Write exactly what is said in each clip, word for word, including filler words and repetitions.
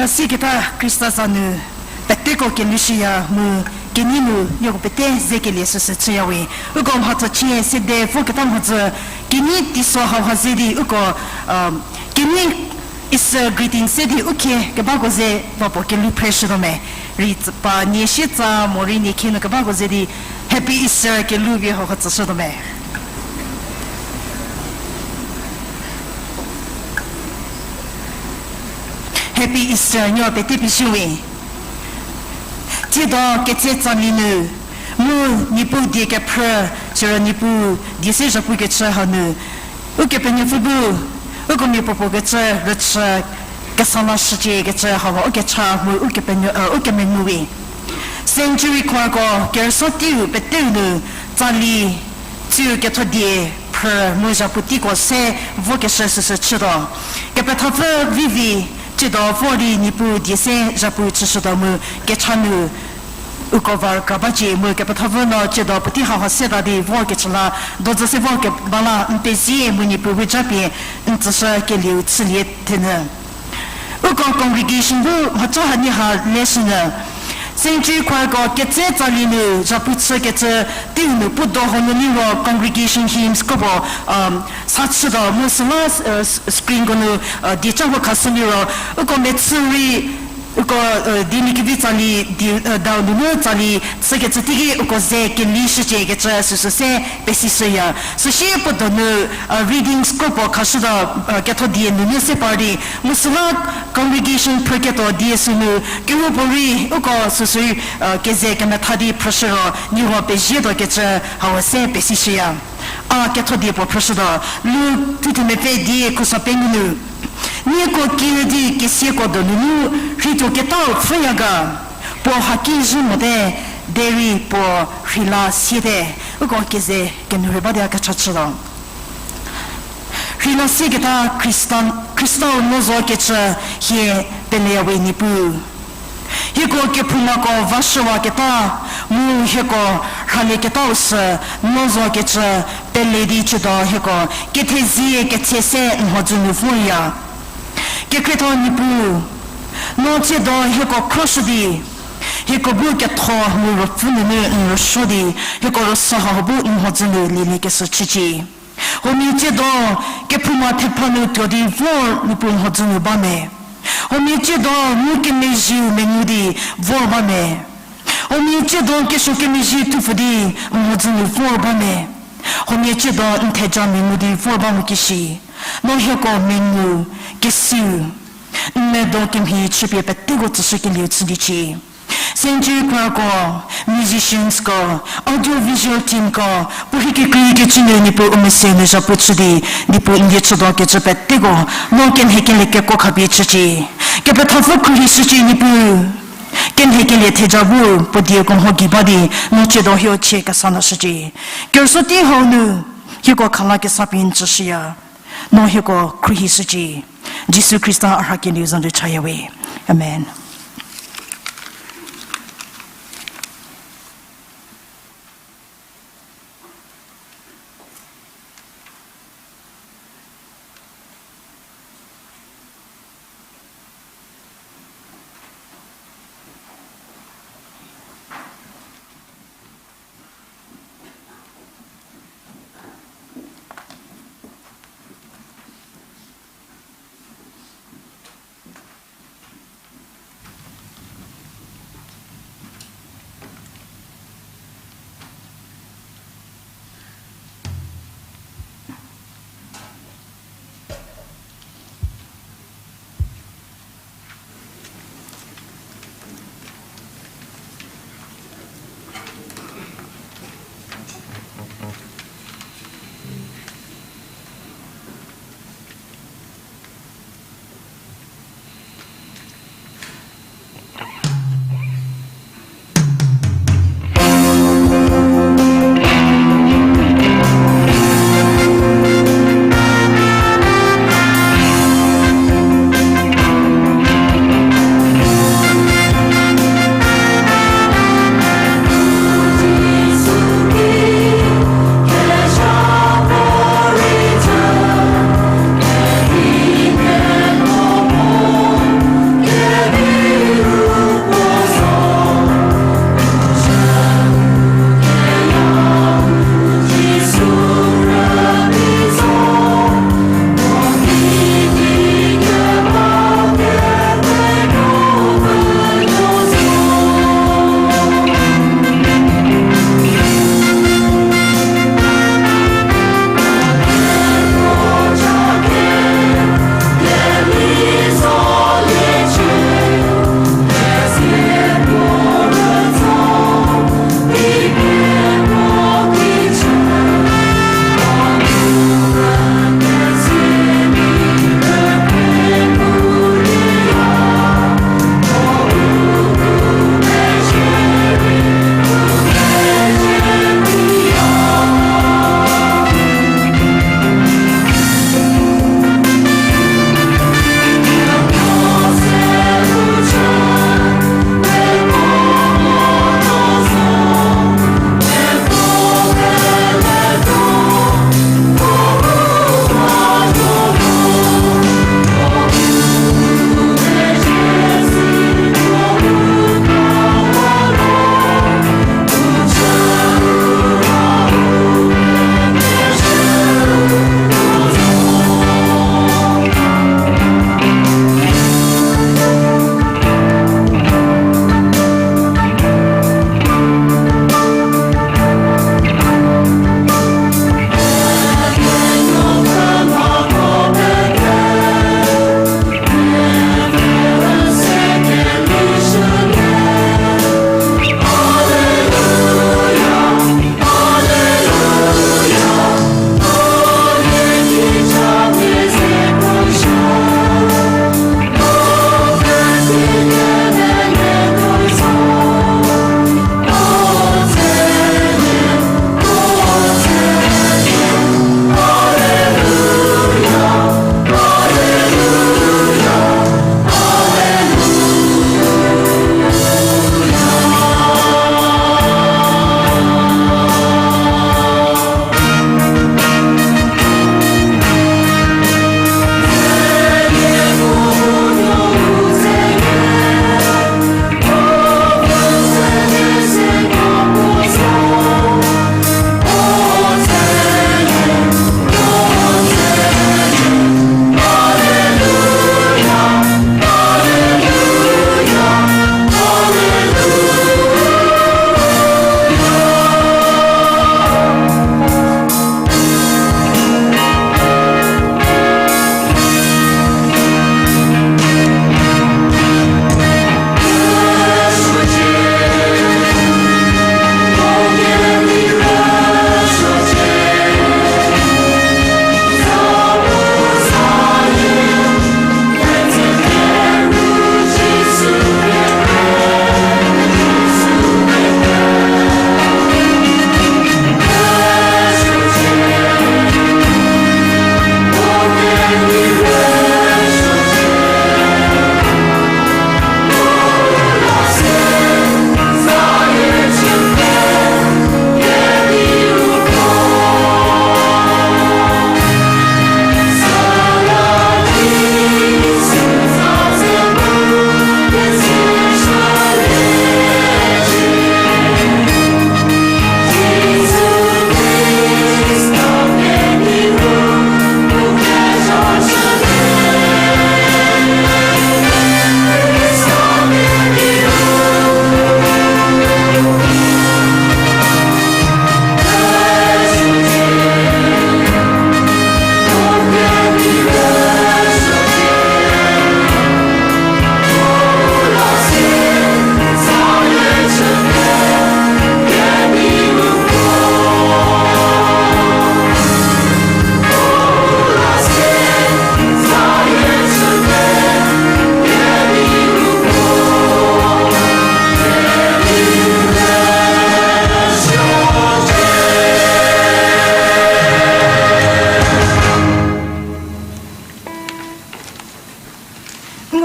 Siketa Khrista za nu peteko kelhou shüya mu kenei nu nieko pete ze kelie süsü chüyawe. Uko mhatho chie sede voketa mhodzü kenei teiso hauha ze di uko, kenei Easter greeting se di u khie kebako ze va puo kelhou phreshütuo me. Rei pa nie sietsa morei nie khie nu kebako ze di Happy Easter kelhou pie hauha tsüshütuo me. Happy Easter, nieko pete pezie we. Tsiedo ketse tsali nu, mu Niepuu die kephrü, siro Niepuu die se zhapukecü hau nu, Ukepenuopfü bu uko mia puopuo kecü rüchü kesa la shücie kecü hau u kecha mu u kepenuo, u kemengu we. Century Choirko kerüsuo teiu peteu nu tsali tsiu ketho die phrü mu zhapu teiko se vokeshü süsü chütuo. Kepethapfü Vivi tsiedo vor di Niepuu die se zhapu chüshütuo mu kecha nu uko va rükra bacie mu kepethapfü no tsiedo puotei hauha seta di vor kechü la, dodzü se vor keba la n pezie mu Niepuu bu japie n tsüshü kelieu chülie thenyü. Uko congregation bu mhacha hanie ha leshünyü. Century Choirko ketse tsali nu zhapu chükecü teiu nu puo do hau nu liro congregation hymns kropuo sa chütuo mu süla screenko nu dieca vo khashü liro uko mechü rei uko dieliekevi tsali, dau nunu tsali chükecü teiki uko ze kelishücie kecü süsü se pesishüya. Süsie puo donu readings kropuo khashütuo, ketho die nunu se par di mu süla congregation phrüketuo die sünu kehoupuorei uko süsü keze kemetha di phrüshü ro nieko pezietuo kecü hau se pesishüya. A ketho die puo phrüshütuo, Luk thuthe mepfü die khuso pengou nu. Nieko kiüdi kesiako donu nu rheituoketau pfhüya ga, puo haki zhü mote, derei puo rheila siete. Uko keze kenou rei ba di a kecha chütuo. Rheila sieketa Khrista, Khristau no zo kecü hie peleyawe Niepuu. Hieko kephoumako vashüwaketa, mu hieko rhalieketau sü no zo kecü pele di chütuo hieko kethezie ketse se n mhodzü nu vorya. Kekhrietho Niepuu, no tsiedo hieko khroshü di, hieko bu ketho mu ruopfü nunu n rüsuo di, hieko rüsuo hau bu n mhodzü nu lieliekeshü chücie. Huomia tsiedo kephouma thepha nu tuo di vor Niepuu mhodzü nu ba me. Huomia tsiedo ngukemezhieu mengu di vor ba me. Huomia tsiedo kesuo kemezhie thupfü di n mhodzü nu vor ba me. Huomia tsiedo n theja mengu di vor ba mo kishi. No hieko mengu, kesiu, n medo kemhie chüpie peteko tsüshükelieu chü di cie. Century Choirko, musiciansko, audio visual teamko, puo rhei kekreikecü nu Niepuu u mese nu zhapu chü di, Niepuu n die chütuo kecü peteko, no kenhekelie kekuo khapie chücie. Kepethapfü khruohishücie Niepuu. Kenhekelie theja bu puo dieko mho gei ba di, no tsiedo hieko chie kesa lashücie. Kerüsuo tei hau nu hieko khala kesa pie n tsüshüya. No hieko khruohishücie. Jisu Khrista a rhakelieu za nu chayawe. Amen.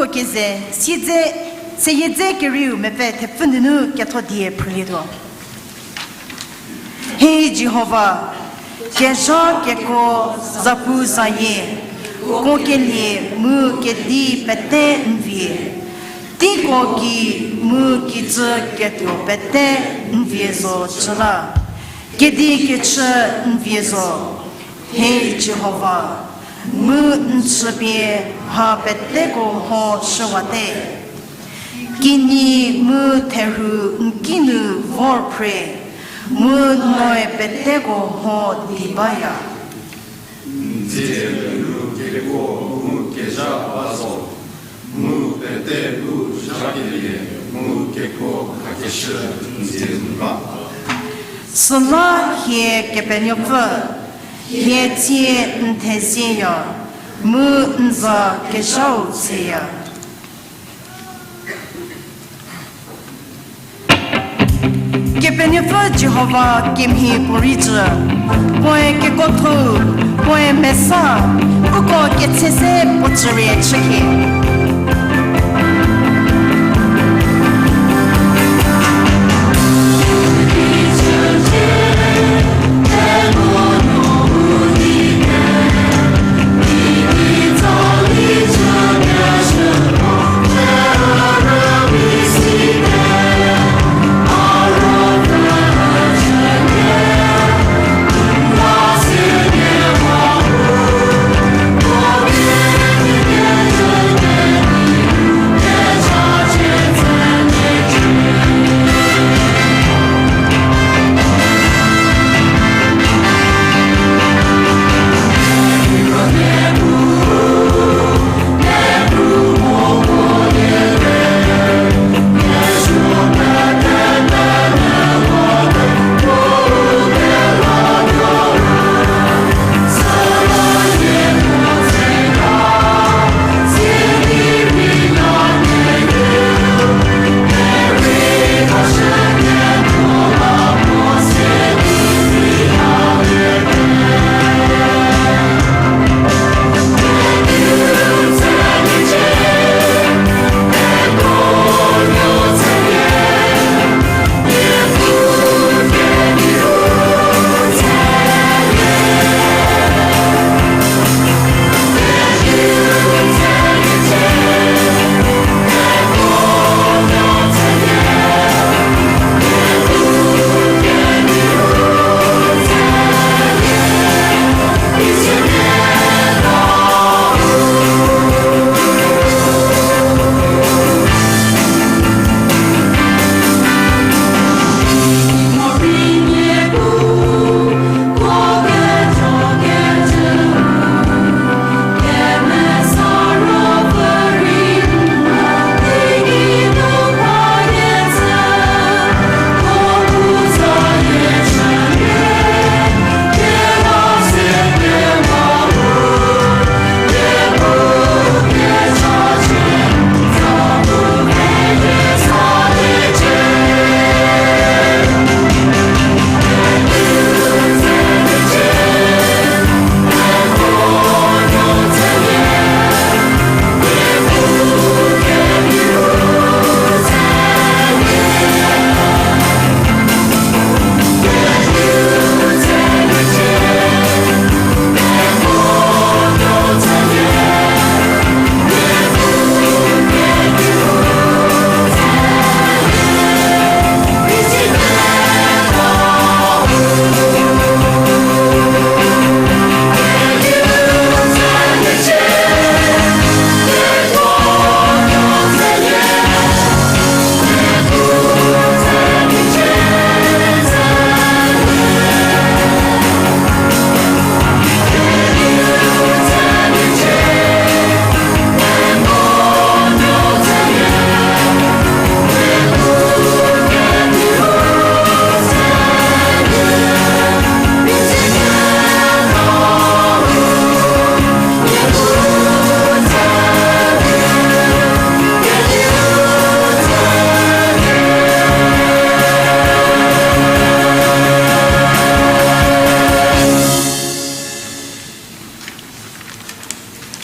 Keze, siedze, seyie dze kerieu mepfü thepfü nunu ketho die phrülietuo. He Jihova, kezha keko, zapu zayie, kokelie mu kedi pete n vie, teiko gei mu kijü ketuo pete n vie zo chü la, kedi kechü n vie zo. He Jihova, mu n chüpie mha peteko mho chüwate. Kinyi mu therhu n ki nu vor phre, mu noe peteko mho di baya. N dzie nu keko mu kezha ba zo, mu pete bu zhakelie mu keko khakeshü n dzie nu ba. Süla hie Kepenuopfü, hie tsie n thezieya, mu n za kezhau tseya. Kepenuopfü Jihova kemhie puorei cü, puoe kekotho, puoe mesa, uko ketse se puo cürie chükhie.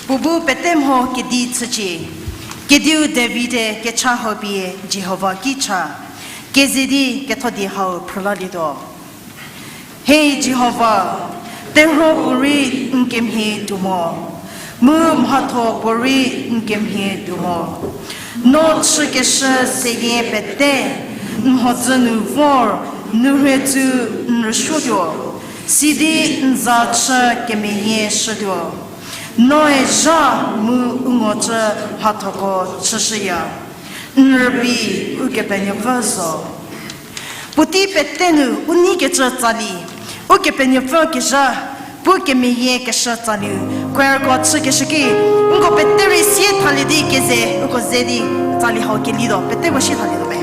Puo bu pete mho kedi chücie. Kediu David-e kecha hau pie Jihova ki cha, keze di ketho die hau phrülalietuo. He Jihova, terhuo puorei n kemhie tuo mo, mu mhatho puorei n kemhie tuo mo. No chükeshü seyie pete n mhodzü nu vor, nu rhie tsu n rüsuotuo, sidi n za chü kemeyie shütuo. Noe zha mu u ngocü mhathoko chüshüya. N rübei Ukepenuopfü zo. Puotei pete nu u neikecü tsali, Ukepenuopfü kezha, puo kemeyie keshü tsali, choirko chükeshü ki, nko pete rei sie thalie di keze, uko ze di tsali hau kelietuo, peteko sie thalietuo me.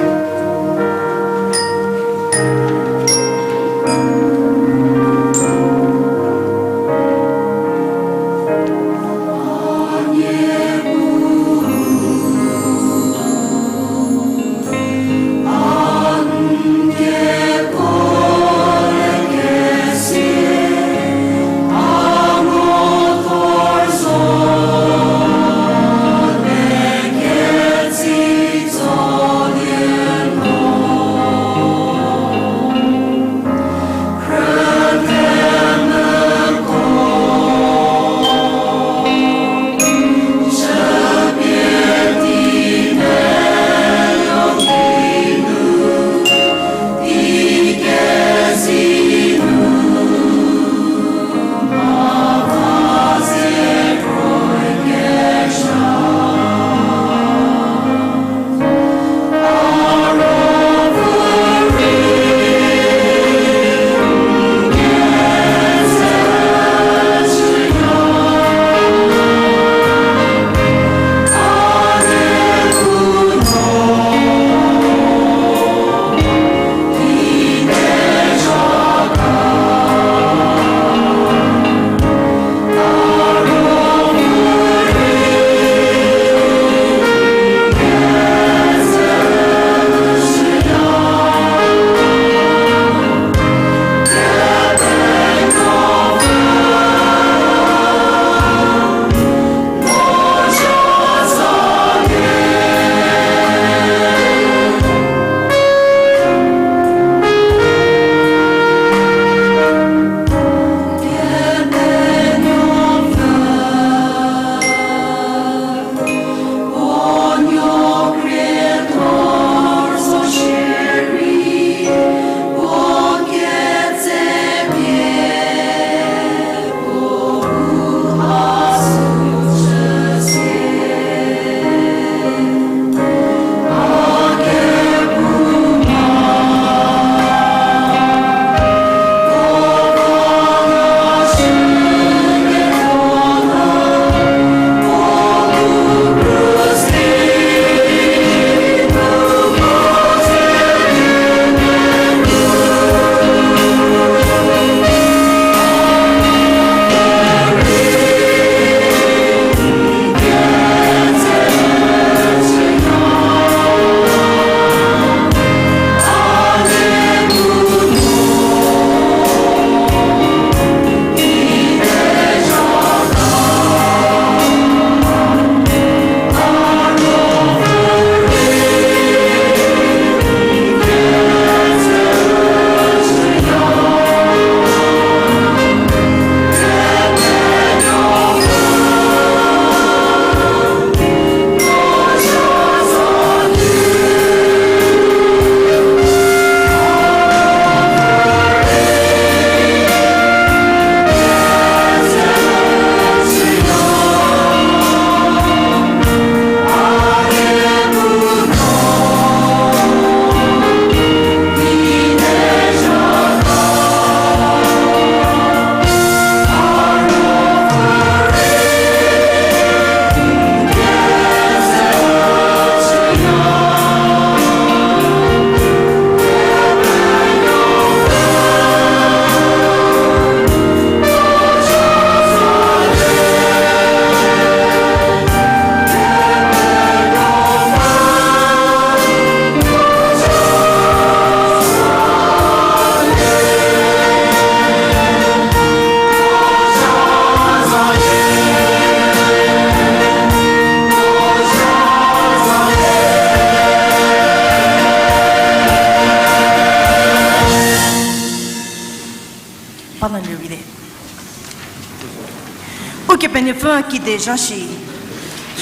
Kepenuopfü kide zha shi.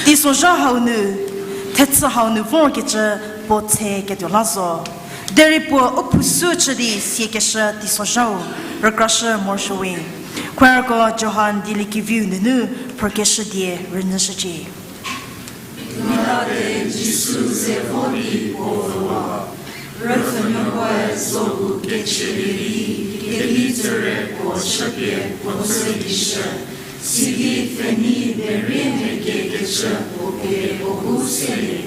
Teisozha hau nu, thechü hau nu vorkecü puo tse ketuo la zo. Derei puo u phusu chü di siekeshü teisozhau rükrashü morosuowe. Choirko Johan Dieliekeviu nunu phrükeshü die rünyüshücie. Pilate Jisu ze vo di puo vüwa. Rüpfhünuokoe zohu kechülie di, kedi tsüre puo chüpie puo tsü di shü. Sidi pfhenei merie mekiekecü puo pie puo bu selie.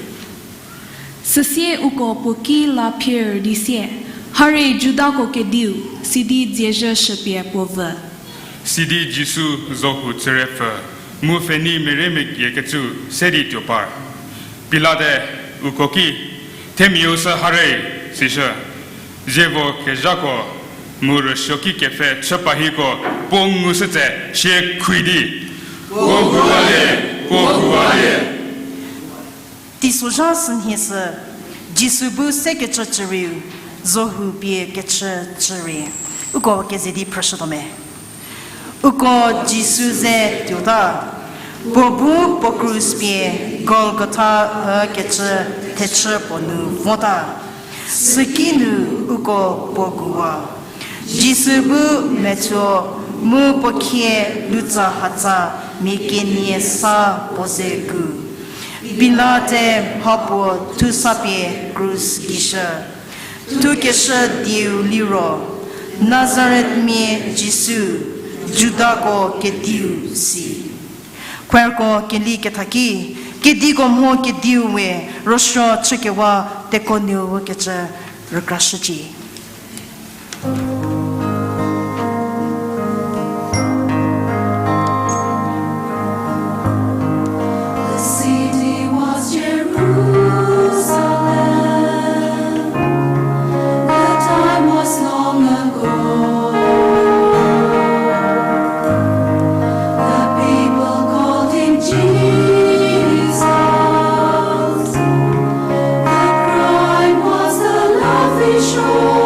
Süsie uko puo ki la phier di sie, Harei Judako Kediu, sidi dziezhü shüpie puo vü. Sidi Jisu zohu tsürepfü, mu pfhenei merie mekiekecü se di tuo par. Pilate uko ki, Themiau sü harei, sishü. Zievo kezhako mu rüsuoki kepfhe chü pahiko puo ngushü tse sie khui di, Puo hualie, puo hualie. Teisozha sünhie sü, Jisu bu sekecü cüriu, zohu pie kechü cürie. Uko keze di phrüshütuo me. Uko Jisu ze tuota, puo bu puo krus pie Golgotha ükecü thechü puo nu vota. Süki nu uko puo guwa. Jisu bu methuo mu puo khie lutsa hatsa mia kenie sa puo ze gu. Pilate mha puo thu sa pie krus gishü. Thukeshü dieu liro, Nazarethmia Jisu, Judako Kediu si. Choirko keli kethaki, Kediko mho Kediu we, rüsuo chükewa tekuo nuou kecü rükrashücie. The city was Jerusalem. The time was long ago. The people called him Jesus. The crime was the laughing shore.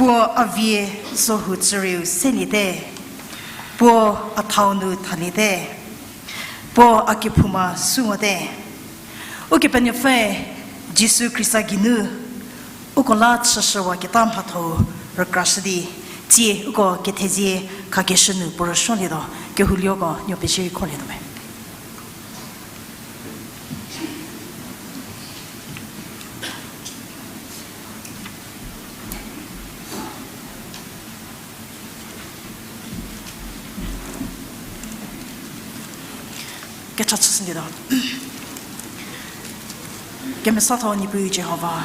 Puo a vie zohu tsürieu seliete, puo a thau nu thaliete, puo a kephouma sü mote. Ukepenuopfü Jisu Khrista geinu uko la chüshüwaketa mhatho-u rükrashü di, tsie uko kethezie khakeshü nu puo rüsuolietuo, kehoulieko nuo pezie rei kholietuo me. Kecha chüshülietuo. Kemesatho Niepuu Jihova,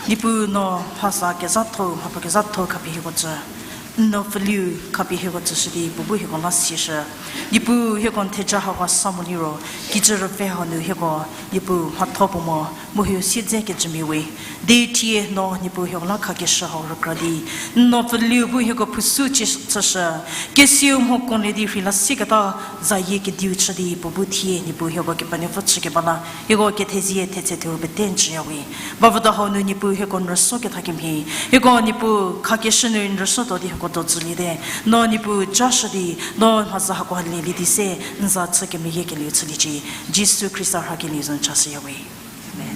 Niepuu no mhaza kezhatho, mhapuo kezhatho khapie hieko tsü, n nuo pfüliu khapie hieko tsüshü di puo bu hieko la siashü. Niepuu hieko n theja hako sa mo liro, kijü rüve hau nu hieko Niepuu mhatho puo mo, mu hieu siedze kejümia we. Di thie no Niepuu hieko la khakeshü hau rükra di, n nuo pfüliu bu hieko phusu chü-, chüshü, kesiu mhokuolie di rheila sieketa zayie kediu chü di puo bu thie Niepuu hieko Kepenuopfü chükeba la hieko kethezie thetse thuo pete n tsüya we. Bavüda hau nu Niepuu hieko n rüsuo kethakemhie, hieko Niepuu khakeshü nu n rüsuotuo di hieko dodzüliete. No Niepuu jashü di, no mhaza hako lielie di se, n za chü kemeyie kelieu chüliecie. Jisu Khrista rhakelie zo n chashüya we. Amen.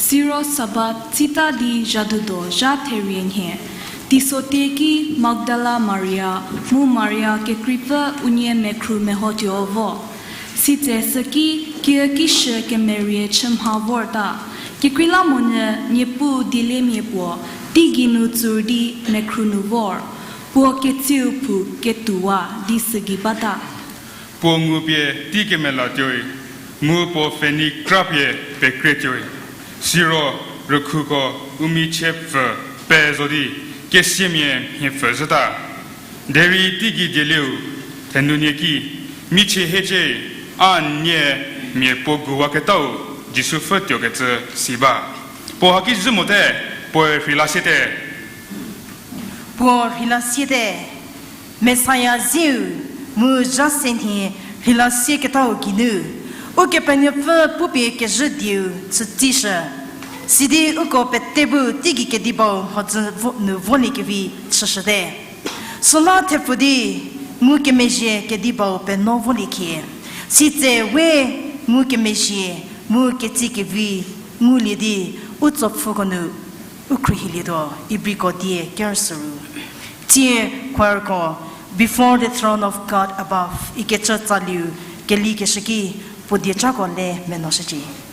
Siro Sabat tsita di zhadudo zha therie nhie, teisotie ki Magdala Maria mu Maria kekreipfü unie mekhru mehotuo vo. Sitse süki kiüki shü kemerie chü mha vorta. Kekreilamonyü Niepuu dieliemia puo teigei nu tsur di mekhru nu vor. Puo ketsiu phou ketuowa di sügei bata. Puo ngupie tei kemelatuoi, mu puo pfhenei krapie pekretuoi. Siro rükhuko u michie pfü pe zo di, kesiamia mhie pfü zhüta. Derei teigei dielieu thenunie ki, michie hiecie, a nie mia puo guwaketau Jisu pfhü tuokecü si ba. Puo haki zhü mote, puoe rheilasiete. Puo rheilasiete, Messiah zieu mu zha se nhie rheilasieketau geinu, Ukepenuopfü pupie kezhü dieu chütsishü. Sidi uko pete bu teigei kedibau mhodzü vo-, nu voliekevi chüshüte. Süla thepfu di ngukemezhie kedibau penuo voliekhie. Sitse we ngukemezhie mu ketsikevi ngulie di u tsopfüko nu u khruohilietuo, Ibriko die kerüsüru. Tsie choirko Before the Throne of God Above ikecü tsaliu kelikeshü ki puo diecako le menuoshücie.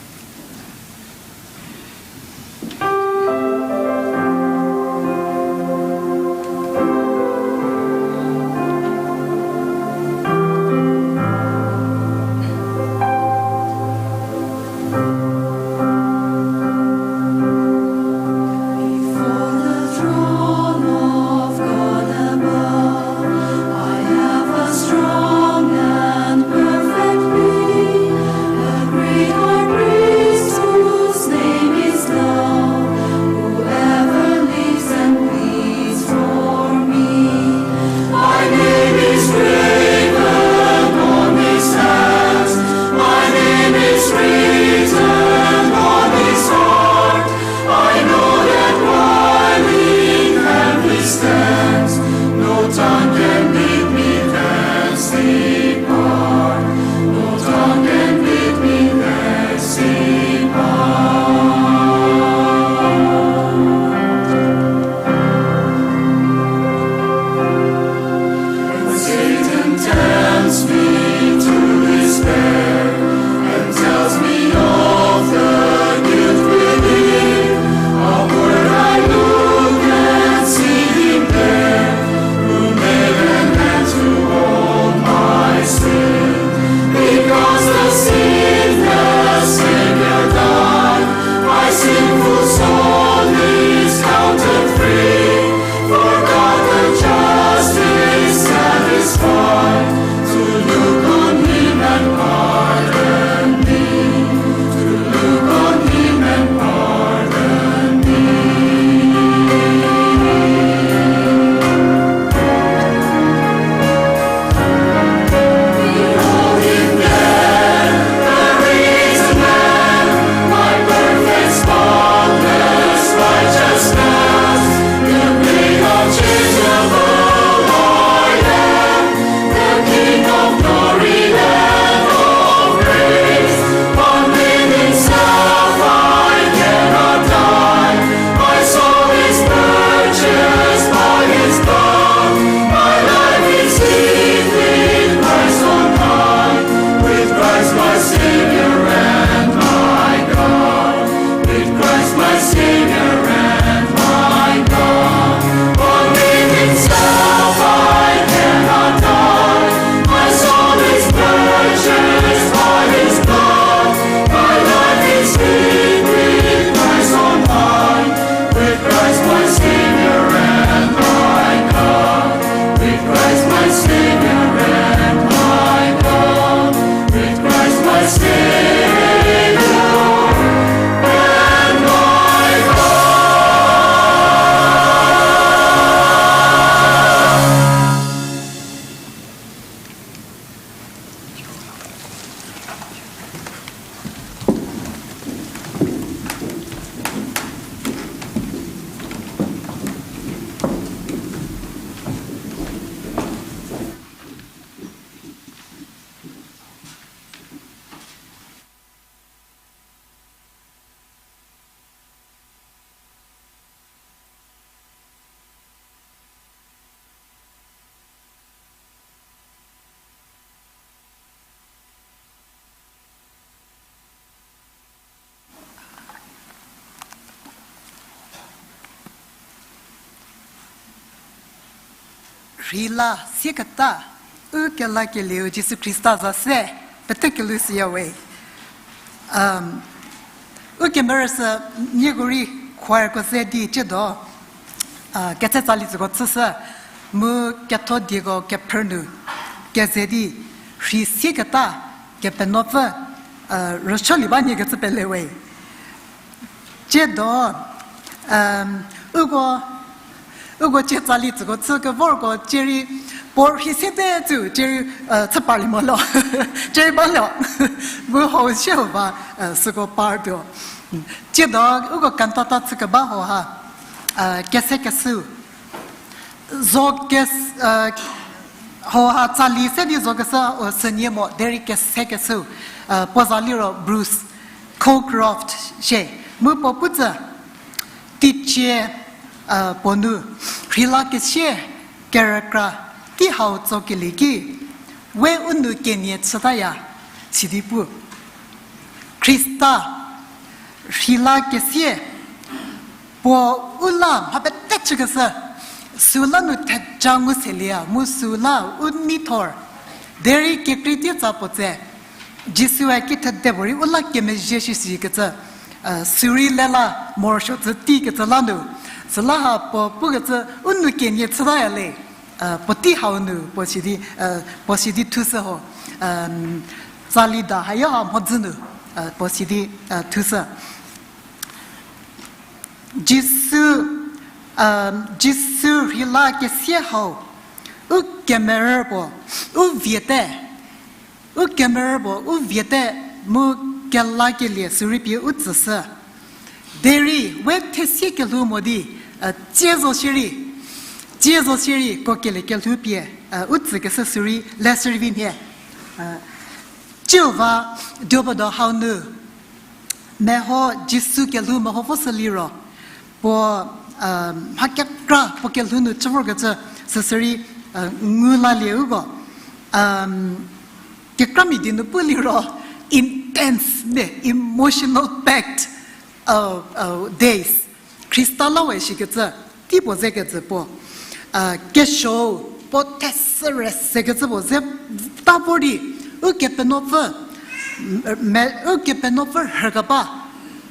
Rheila sieketa, u kelakelieu Jisu Khrista za se, pete kelhou siya we. Um, u kemerü sü nieko rei choirko ze di ciedo, uh, ketse tsali tsüko chüshü, mu ketho dieko kephrü nu keze di, rhi sieketa, Kepenuopfü, uh, rüsuolie ba nie kecü pele we. Ciedo, um, uko, uko cie tsali tsüko chü kevorko cierei, puo rhi siete cü cierei, uh, chü parlie mo lo. Cierei ba lo. Mu hau sieu ba, uh, süko par tuo. Ciedo, uko kantata chü keba hau ha, uh, kese kesü. Zo kes-, uh, hau ha tsali se di zo kesü, uh, sünie mo, derei kese kesü, uh, puo za liro Bruce Cockcroft shie, mu puo pu tsü, teicie, uh, puo nu, rheila kesie, kerükra, tei hau tsokelie ki, we u nou kenie chütaya, sidi pu. Khrista, rheila kesie, puo u la mha pete chükeshü, süla nu theja ngu selieya, mu süla u neithor, derei kekrei tei tsa puo tse, Jisue ki thedepfü rei u la kemezhie shi sikecü, uh, sürei le la morosuo tsü tei kecü la nu, süla ha puo pukecü u nou kenie chütaya le, uh, puotei hau nu, puo sidi, uh, puo sidi thushü ho, um, tsali da hayo ha mhodzü nu, uh, puo sidi, uh, thushü. Jisu, um, Jisu rheila kesie hau, u kemerü puo, u viete, u kemerü puo, u viete mu kelakelie sürei pie u tsüshü. Derei we thesie kelhou mo di, uh, tsie zo shierei, tsie zo shierei ko kelie kelhou pie, uh, u tsükeshü sürei le sürei vi nhie. Uh, ciu va, duobodo hau nu, meho Jisu kelhou meho vo sü liro, puo, uh, mha kekra puo kelhou nu chü vorkecü süsürei, uh, ngu lalie uko. Um, kekramia di nu pu liro intense, ne, emotional packed, uh, uh, days. Khrista la we shikecü, tei puo zekecü puo. Uh, kesuou, puo thesü re sekecü puo ze ta vor di, Ukepenuopfü, me, Ukepenuopfü rhükeba,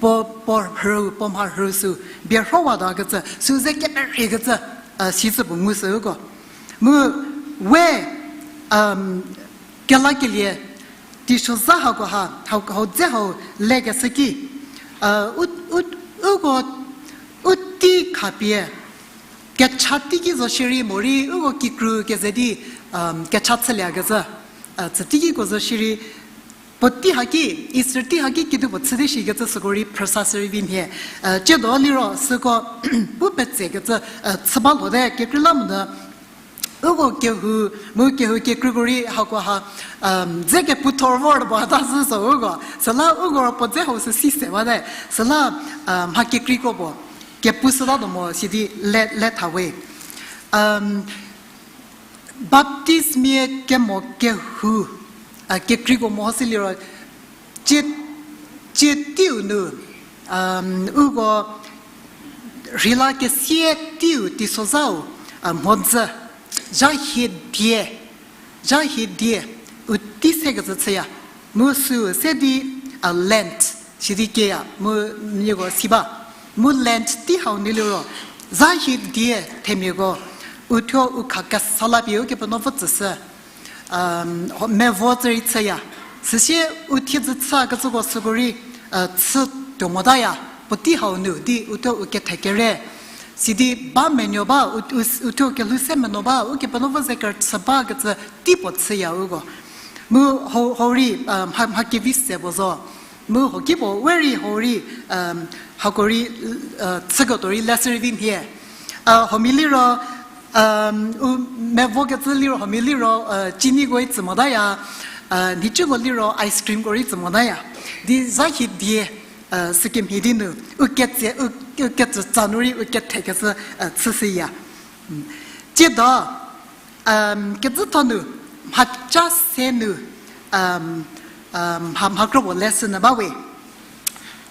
puo, puo rhü, puo mharhü sü, bie rhowatakecü, sü ze keperekecü, uh, sicü puo ngu sü uko. Mu we, um, kelakelie, teisozha hako ha, hau, hau dze hau lekeshü ki, uh, u, u, uko, u tei khapie, kecha teiki zo shierei morei, uko kikru keze di, um, kecha chüliekecü, uh, tsü teikiko zo shierei, puotei haki, Easter tei haki kedipuo chü di shikecü süko rei phrüsa sürei vi nhie. Uh, ciedo liro süko pu petsekecü, uh, chü ba lhote kekreilamonyü, uko kehou, mu kehou kekreiko rei hako ha, um, dze kepu thor vor ba ta zhü zo uko. Süla uko puo dze hau sü si se bate. Süla, um, mha kekreiko puo kepu sütatuo mo sidi le, le tha we. Um, Baptistmia kemo kehou, uh, kekreiko mo sü liro, cie, cie teiu nu, um, uko rheila kesie teiu teisozhau, uh, mhodzü, zha hie die, zha hie die, u tei sekecü chüya, mu sü se di, uh, Lent, sidi kieya, mu nieko si ba, mu Lent tei hau nu liro, zha hie die themiako, uthuo u kha kesa la pie Ukepenuopfü tsüshü, um, ho, mevo tsü rei chüya. Süsie u thiedzü chükecüko süko rei, uh, chü tuo motaya. Puotei hau nu di uthuo u kethekere. Sidi ba menuo ba, u, u, uthuo kelhou se menuo ba, Ukepenuopfü ze kerüchü bakecü tei puo chüya uko. Mu hau, hau rei, uh, mha, mha kevi se puo zo. Mu hoki puo we rei hau rei, um, hako rei, uh, chüketuo rei le sürei vi nhie. Uh, huomia liro, um, u mevokecü liro, huomia liro, uh, chiniko rei tsü motaya, uh, nhicuko liro ice creamko rei tsü motaya. Di zha hie die, uh, sükemhie di nu, u ketse, u, u ketsütsa nu rei u kethekecü, uh, chüshüya. Tsiedo, um, kecütho nu, mhaca se nu, um, um, mha, mha kropuo le sü nyü ba we.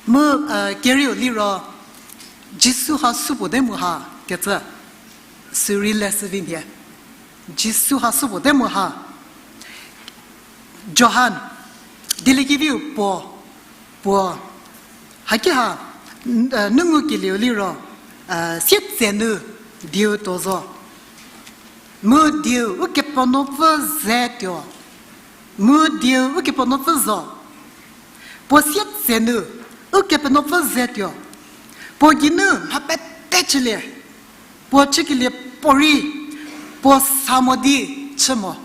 Mu, uh, kerieu liro, Jisu ha supuo te mu ha kecü, sürei le sü vi nhie. Jisu ha sü puo te mu ha. Johan, Dieliekeviu puo, puo. Haki ha, n-, e, nu ngukelieu liro, e, sietsenu dieu tuo zo. Mu dieu Ukepenuopfü ze tuo. Mu dieu Ukepenuopfü zo. Puo sietsenu Ukepenuopfü ze tuo. Puo geinu mha pete chülie. Puo chükelie puorei, puo sa mo di chü mo.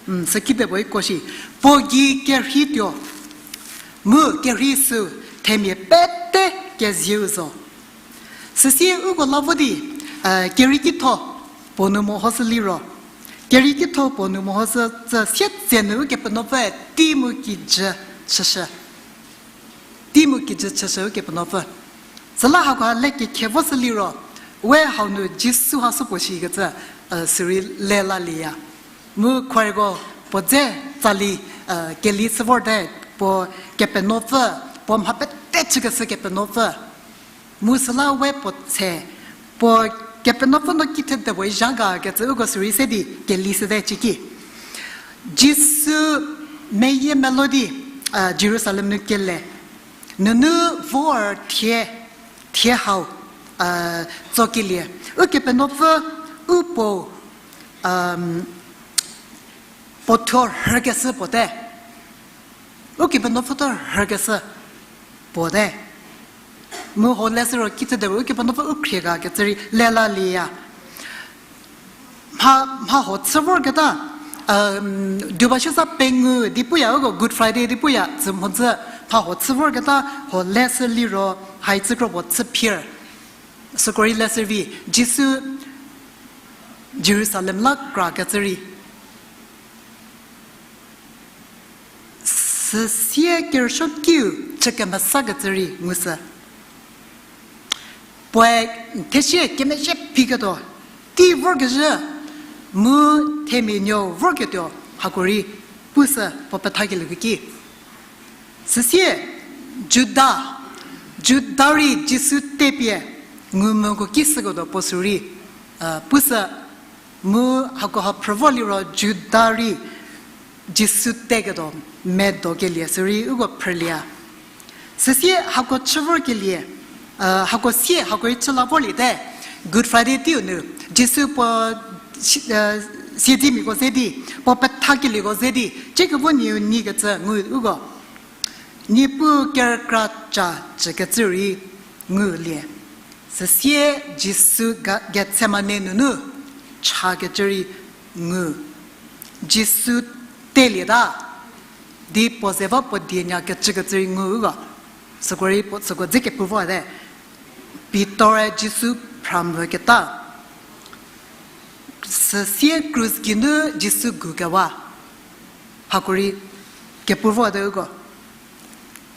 Mm, sü kide puo iko shi. Puo gei kerhei tuo. Mu kerhei sü themia pete kezieu zo. Süsie uko la vo di, e, kerei kitho puo nu mehoshü liro. Kerei kitho puo nu mehoshü tsü sietsenu Ukepenuopfü tei mu kijü chüshü. Tei mu kijü chüshü Ukepenuopfü. Süla hakoha le kekhe voshü liro, we hau nu Jisu ha sü puo shikecü, e, sirei le lalieya. Mu choirko puo dze tsali, e, keli chü vorte, puo Kepenuopfü, puo mha pete chükeshü Kepenuopfü. Mu süla we puo tse, puo Kepenuopfü no kithede puo zha ga kecü uko sirei se di keli shüte ciki. Jisu meyie melo di, e, Jerusalem nu kele. Nunu vor thie, thie hau, e, tsokelie. Ukepenuopfü, u puo, puo thuo rhükeshü puo te. Ukepenuopfü thuo rhükeshü puo te. Mu ho le sü ro kithede Ukepenuopfü u khrie ga kecü rei le lalieya. Mha, mha ho chü vorketa, um, Dubashiza pengou di puya uko Good Friday di puya tsü mhodzü mha ho chü vorketa ho le sü liro hai tsü kro puo chü phier. Süko rei le sü vi Jisu Jerusalem la kra kecü rei. Süsie kerüsuo kiu chü kemesakecü rei ngushü. Puoe thesie kemezhie phiketuo, tei vorkezhü, mu themia nuou vorketuo, hako rei pushü puo pethakelieku ki. Süsie Juda, Juda rei Jisu tepie ngumvüko ki süketuo puo sü rei, pushü, mu hakoha phrü vo liro Juda rei Jisu teketuo medokelie sü rei uko phrülieya. Süsie hako chü vorkelie, hako sie hako rei chü la vorliete, Good Friday teiu nu Jisu puo siedzemiako ze di, puo pethakelieko ze di, ciekevo nieu nikecü ngu uko. Niepuu kerükra ca cükecü rei ngulie. Süsie Jisu Getsemane nunu chakecü rei ngu. Jisu telieta di puo ze ba puo die nyakecükecü rei ngu uko. Süko rei puo süko dze kepu vote. Pitor-e Jisu phramvüketa. Süsie krus geinu Jisu gukewa. Hako rei kepu vote uko.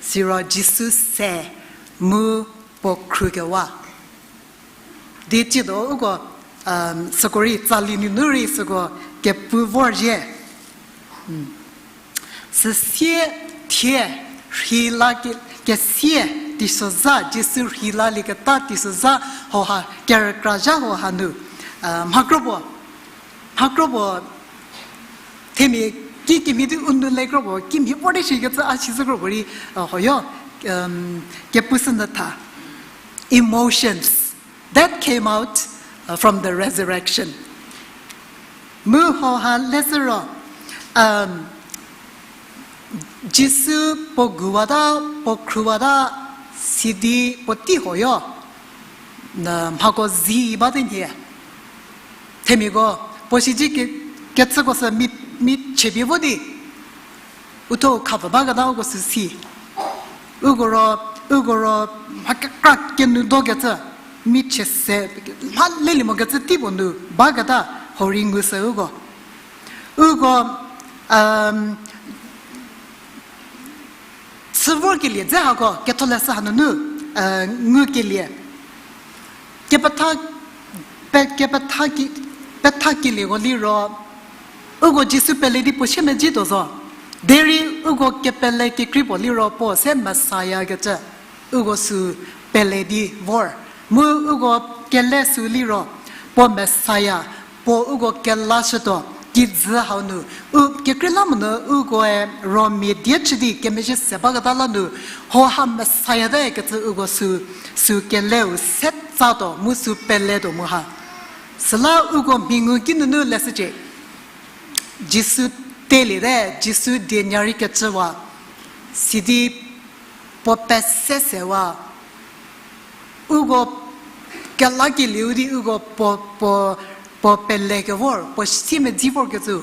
Siro Jisu se mu puo khrukewa. Di ciedo uko, süko rei tsali nunu rei süko kepu vorzhie. Süsie thie rhei la ke, kesie teisozha, Jisu rhei lalieketa teisozha hoha kerükra zha hoha nu, mha kropuo, mha kropuo, themia ki kemhie di u nu le kropuo kimhie vor di shikecü a si zhü kropuo rei, hoyo, kepushü nyü tha. Emotions that came out from the resurrection. Mu hoha lezhü ro, Jisu puo guwata, puo khruwata, sidi puotei hoyo, mhako zi bate nhie. Themiako puo sidi ke, kecüko sü mi, mi chepie vo di, uthuo khavü baketa uko sü si. Uko ro, uko ro, mha kekra kenu dokecü, mi chie se, mha lelie mokecü teipuo nu baketa, hau rei ngu sü uko. Uko, chü vorkelie dze hako, ketholeshü hanunu, ngukelie. Kepetha, pe, kepetha ki, pethakelieko liro, uko Jisu pele di puo sie medzituo zo. Derei uko kepele kekrei puo liro puo se Messiah kecü. Uko sü pele di vor. Mu uko kele sü liro, puo Messiah, puo uko kelashütuo, kijü hau nu, u kekreilamonyü ukoe Rommia die chü di kemezhie se baketa la nu, hoha Messiah te kecü uko sü, sü keleu se tsatuo, mu sü peletuo mu ha. Süla uko mhingu kinunu leshücie. Jisu teliete, Jisu die nyarei kecüwa, sidi puo pese sewa, uko kelakelieu di uko puo, puo, puo pelekevor, puo siemedzi vorkecü.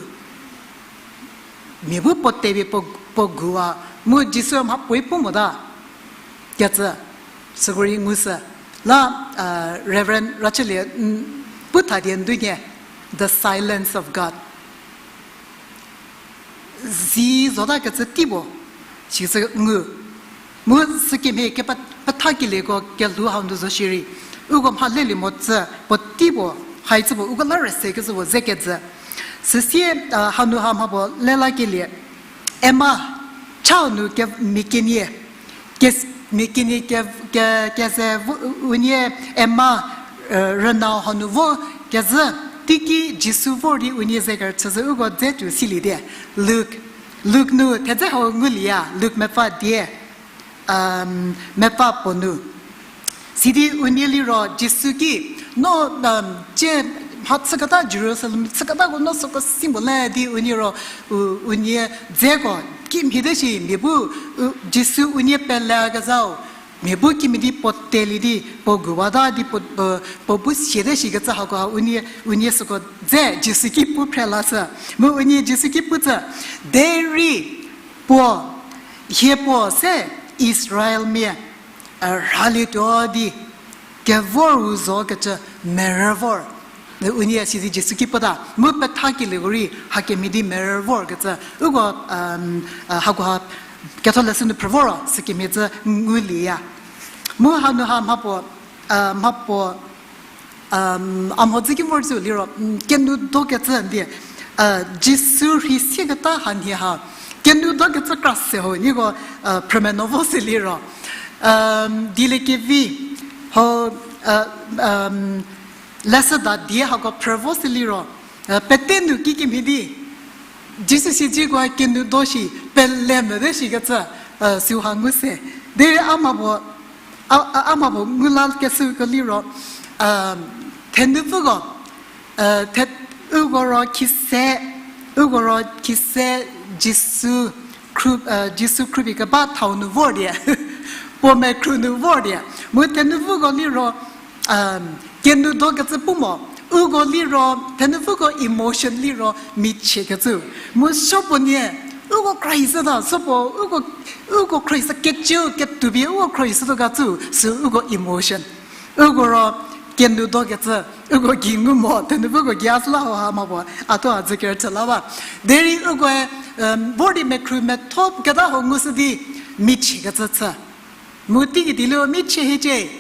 Mia bu puo tepie puo, puo guwa, mu Jisu mha puoe pu mota. Kecü, süko rei ngushü. La, Reverend Rachelie, pu tha die ndu nhie, The Silence of God. Zi zotakecü tei puo, sisü ngu. Mu sükemhie kepethakelieko kelhou hau nu zo shierei, uko mha lelie mo tsü puo tei puo, hai tsü puo uko la rüse kecü puo ze kejü. Süsie, hanu ha mha puo lelakelie. Emma, chau nu ke, mia kenie, ke, mia kenie ke, ke, keze vo, unie Emma, rünau hanu vo kezhü, teiki Jisu vor di unie ze kerüchü zhü uko dze tuo siliete. Luk, Luk nu thedze hau ngulieya, Luk mepfü die, mepfü puo nu. Sidi unie liro Jisu ki, no, cie mha chüketa Jerusalem chüketako no süko si mo le di unie ro, u, unie dzeko kimhie te shi mia bu, u, Jisu unie pelekezhau, mia bu kimhie di puo telie di puo guwata di puo, puo bu siate shikecü hakoha unie, unie süko dze Jisu ki pu phre lashü. Mu unie Jisu ki pu tsü, derei puo, hie puo se Israelmia rhalietuo di kevor u zokecü merü vor. Unie sidi Jisu ki puta, mu pethakelieko rei hakemhie di merü vorkecü. Uko, hakoha ketholeshü nu phrü voro sükemhie cü ngulieya. Mu hanu ha mha puo, mha puo, a mhodzü ki vor zü liro, kenou dokecü di, Jisu rhi sieketa hanhie ha, kenou dokecü kra se ho, nieko, phrümenuo vo se liro, Dieliekevi, ho, leshüda die hako phrü vo se liro, pete nu kikemhie di Jisu siedzeko kenou do shi, pele mete shikecü, süha ngu se. Derei a mha puo, a, a mha puo ngu lakeshüko liro, thenupfüko, the, uko ro khise, uko ro khise Jisu, Jisu khrupi keba thau nu vor die, puo mekhru nu vor die. Mu thenupfüko liro, kenou dokecü pu mo, uko liro, thenupfüko emotion liro michiekecü. Mu supuonie, uko khruohishüta, supuo, uko, uko khruohishü kecü, ketupie uko khruohishütuo kecü, sü uko emotion. Uko ro kenou dokecü, uko gei ngu mo, thenupfüko gei a süla ho ha mha puo, a thuo a dzü kerüchü la ba. Derei ukoe, vor di mekhru metho keta ho ngushü di, michiekecü chü. Mu teigei di liro michie hiecie,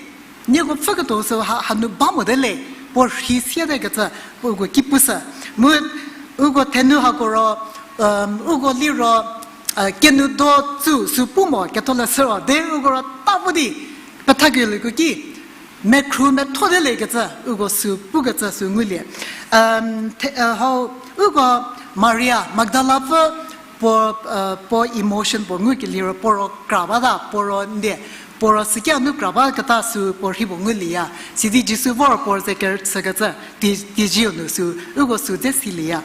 nieko pfhüketuo sü ha, hanu ba mote le, puo rhi sietekecü, puo uko ki pushü. Mu uko thenou hako ro, uko liro, kenou do tsü sü pu mo ketholeshü ro, derei uko ro ta vo di, pethakelieko ki, mekhru metho te lekecü, uko sü pukecü sü ngulie. Hau, uko Maria Magdala pfü, puo, puo emotion puo ngukelie ro puo ro kra bata, puo ro nde, puo ro süki a nu kra baketa sü puo rhi puo ngulieya. Sidi Jisu vor puo ze kerüchükecü, ti, teizieu nu sü, uko sü dze silieya.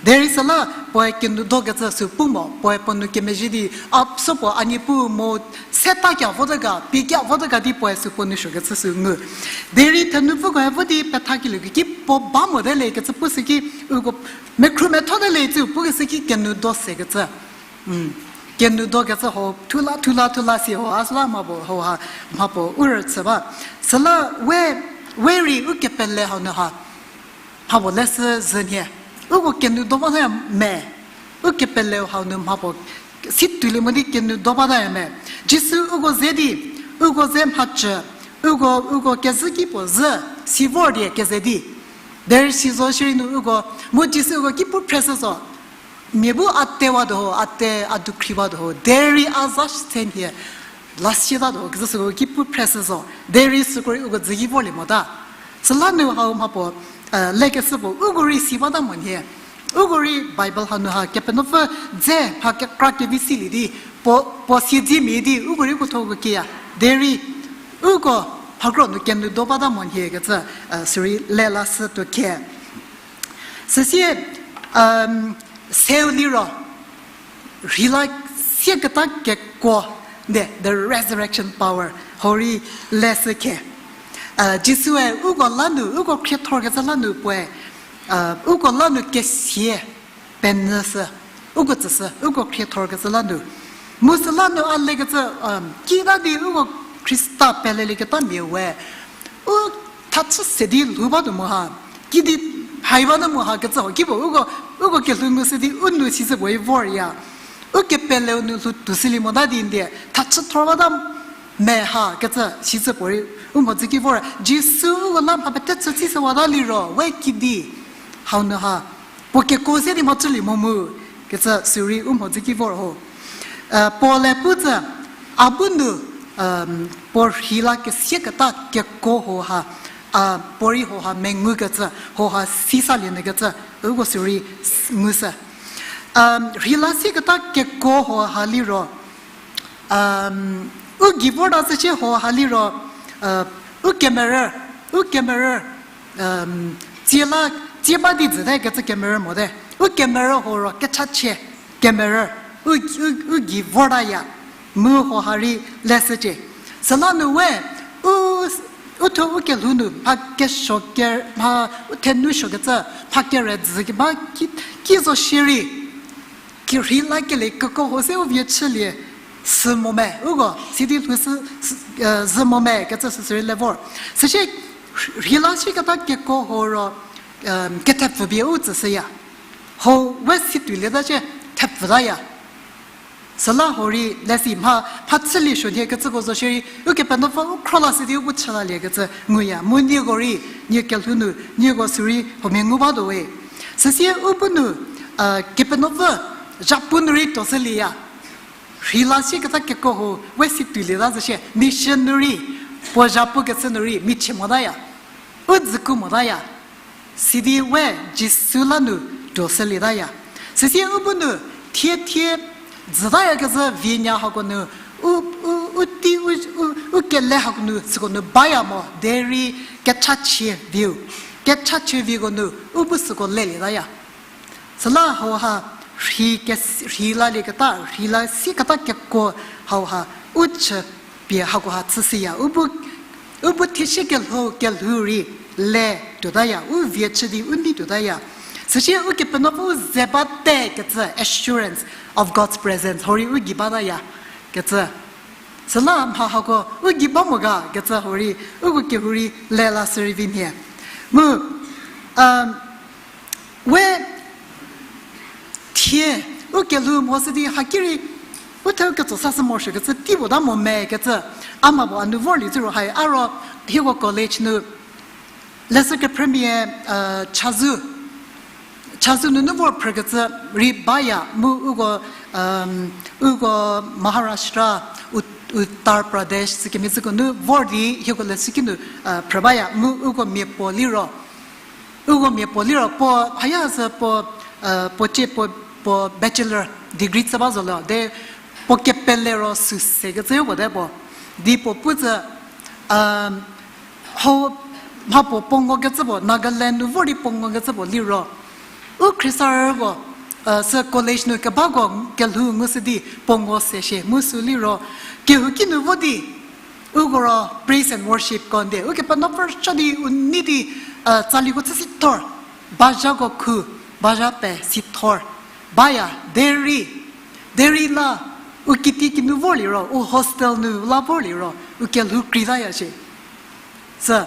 Derei süla puoe kenou dokecü sü pu mo, puoe puo nou kemezhie di, a supuo a niepu mo, se ta kia vote ga, pie kia vote ga di puoe sü puo nou suokecü sü ngu. Derei thenupfükoe vo di pethakelieko ki puo ba mote lekecü pushü ki, uko mekhru metho te le tsü pukeshü ki kenou do sekecü. Kenou dokecü ho, thula, thula, thula si ho, a süla mha puo, ho ha, mha puo u rüchü ba. Süla we, we rei u kepele hau nu ha. Mha puo leshü zhü nhie. Uko kenou do bata me. U kepeleu hau nu mha puo si tuolie mo di kenou do bata me. Jisu uko ze di, uko ze mhacü, uko, uko kezhü ki puo zhü, si vor die keze di. Derei si zo shierei nu uko, mu Jisu uko ki pu phreshü zo. Mia bu a tewa tuo ho, a te, a dukhriwa tuo ho. Derei a za shütse nhie. Lasieta tuo ho, kecü süko ki pu phreshü zo. Derei süko rei uko dzü ki vorlie mota. Süla nu hau mha puo, lekeshü puo, uko rei si bata mo nhie. Uko rei Bible hanu ha Kepenuopfü dze mha kekra kevi silie di, puo, puo siedzemia di, uko rei uko thoko kieya. Derei, uko mhakro nu kenu do bata mo nhie kecü, sirei lelashütuo khe. Süsie, seu liro, rheila sieketa kekuo, the resurrection power, hau rei leshü khe. Jisue uko la nu, uko khriethorkecü la nu puoe, uko la nu kesia penyüshü, uko tsüshü, uko khriethorkecü la nu. Mu süla nu a lekecü, kita di uko Khrista pelelieketa mia we, u thachü se di lhou batuo mo ha, kidi hai batuo mo ha kecü ho, kipuo uko, uko kelhou ngushü di u nu sishü puo rei vorya. U kepeleu nu lhou tuoshülie mota di ndie, thachü thor bata me ha kecü sishü puo rei u mhodzü ki vor. Jisu uko la mha pete chü tsishüwata liro, we kidi hau nu ha puo kekuo se di mhachülie mo mu kecü sirei u mhodzü ki vor ho. Paul-e pu tsü, a bu nu, puo rheila kesieketa kekuo ho ha, a, puo rei ho ha mengukecü, ho ha sisalie nyükecü, uko sirei ngushü. Rheila sieketa kekuo ho ha liro, u gei vorta zhüshie ho ha liro, u kemerü, u kemerü, tsie la, tsie ba di jüte kecü kemerü mote. U kemerü ho ro kechachie kemerü, u, u, u gei vortaya, mu ho ha rei leshücie. Süla nu we, u, u thuo u kelhou nu mha kesuo ke, mha u thenu suokecü, mha kere jü keba ki, ki zo shierei, ki rheila kelie kekuo ho se u vie chülie, sü mo me, uko sidi lhou sü, zhü mo me kecü süsü rei le vor. Süsie rheila sieketa kekuo ho ro, kethepfü pie u tsüshüya. Ho we si tuolieta shie, thepfütaya. Süla ho rei lesi mha, mha chülie suo nhie kecüko zo shierei, Ukepenuopfü u khro lashü di u bu chü lalie kecü nguya. Mu nieko rei, nie kelhou nu, nieko sirei huomia ngu batuo we. Süsie u bu nu, Kepenuopfü zhapu nu rei tuoshülieya. Rheila sieketa kekuo ho we si tuolieta zhüshie, mission nu rei, puo zhapukecü nu rei michie motaya. U dzüku motaya. Sidi we Jisu la nu tuoshülietaya. Süsie u bu nu thie thie jütayakezhü vienya hako nu, u, u, u tei, u, u, u kele hako nu süko nu baya mo, derei kechachie viu. Kechachie vieko nu u bu süko lelietaya. Süla hau ha rhei kes-, rheilalieketa, rheila sieketa kekuo hau ha u chü pie hakoha chüshüya. U bu, u bu thiesie kelhou, kelhou rei le tuotaya, u vie chü di u nei tuotaya. Süsie Ukepenuopfü u ze bate kecü assurance of God's presence, hau rei u gei bataya kecü. Süla mha hako u gei ba mo ga kecü hau rei, uko kehou rei lelashü rei vi nhie. Mu, we thie, u kelhou mhoshü di haki rei, u theu ketso sashü morosuokecü tei puo ta mo me kecü, a ma puo a nu vorlie zhü ro hai, a ro hieko college nu, leshü kephrümia, chazou, chazou nunu vor phrükecü rei baya, mu uko, uko Maharashtra, Ut-, Uttar Pradesh, sükemhie süko nu vor di hieko leshüki nu, phrü baya, mu uko mia puo liro, uko mia puo liro puo, haya sü puo, puo cie puo, puo bachelor degree chü ba zo le, de puo kepele ro sü sekecü puo te puo. Di puo pu tsü, hau, mha puo puo ngokecü puo, Nagaland nu vor di puo ngokecü puo liro, u khriesarüko, sü college nu kebako kelhou ngushü di puo ngo se shie, mu sü liro, kehouki nu vo di, uko ro praise and worship ko nde, Ukepenuopfü rüchü di u nei di, tsaliko chü si thor, bazhako khu, bazha pe si thor, baya, derei, derei la, u kitiekinu vor liro, u hostel nu la vor liro, u kelhou kreitaya shie. Sü,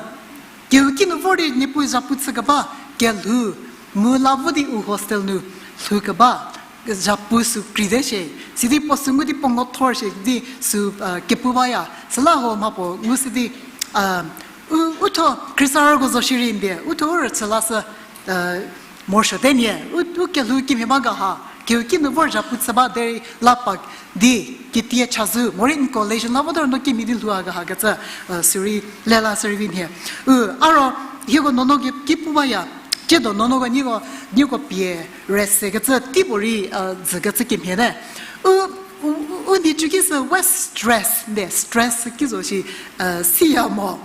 kehouki nu vor di Niepuu zhapu chükeba, kelhou, mu la vo di u hostel nu lhoukeba, zhapu sü kreite shie. Sidi puo sü ngu di puo ngo thor shie di sü, kepu baya. Süla hau mha puo ngushü di, u, u thuo khriesarüko zo shierei ndie, u thuo u rüchü lashü, morosuote nie, u, u kelhou kimhie ba ga ha, kehouki nu vor zhapu chü ba derei la pa di, kitie chazou, morei n college la vo di no kimhie di lhou a ga ha kecü, sirei lelashü rei vi nhie. U, a ro, Hieko nuonuo ki, ki pu baya, tsiedo nuonuoko nieko, nieko pie rest sekecü teipuorei, dzükecü kemhie te. U, u, u, u di cü ki sü we stress, de stress ki zo shi, siya mo.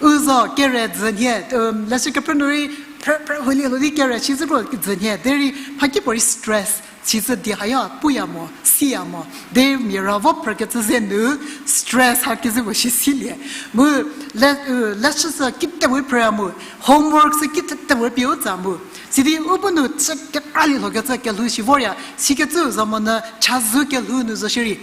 U zo kere dzünhie, leshü kephrü nu rei, phrü, phrü, hulie lo di kere shi zhü kro dzünhie, derei mhakipuorei stress, sizü di haya puya mo, siya mo. Derei mia ra vo phrükecü ze nu, stress ha kezü puo shi silie. Mu, le, leshü sü kitewe phrüya mu, homework sü kitewe pie u tsa mu. Sidi u bu nu chü kekralie lhokecü kelhou shi vorya, sikecü zo monyü chazou kelhou nu zo shierei,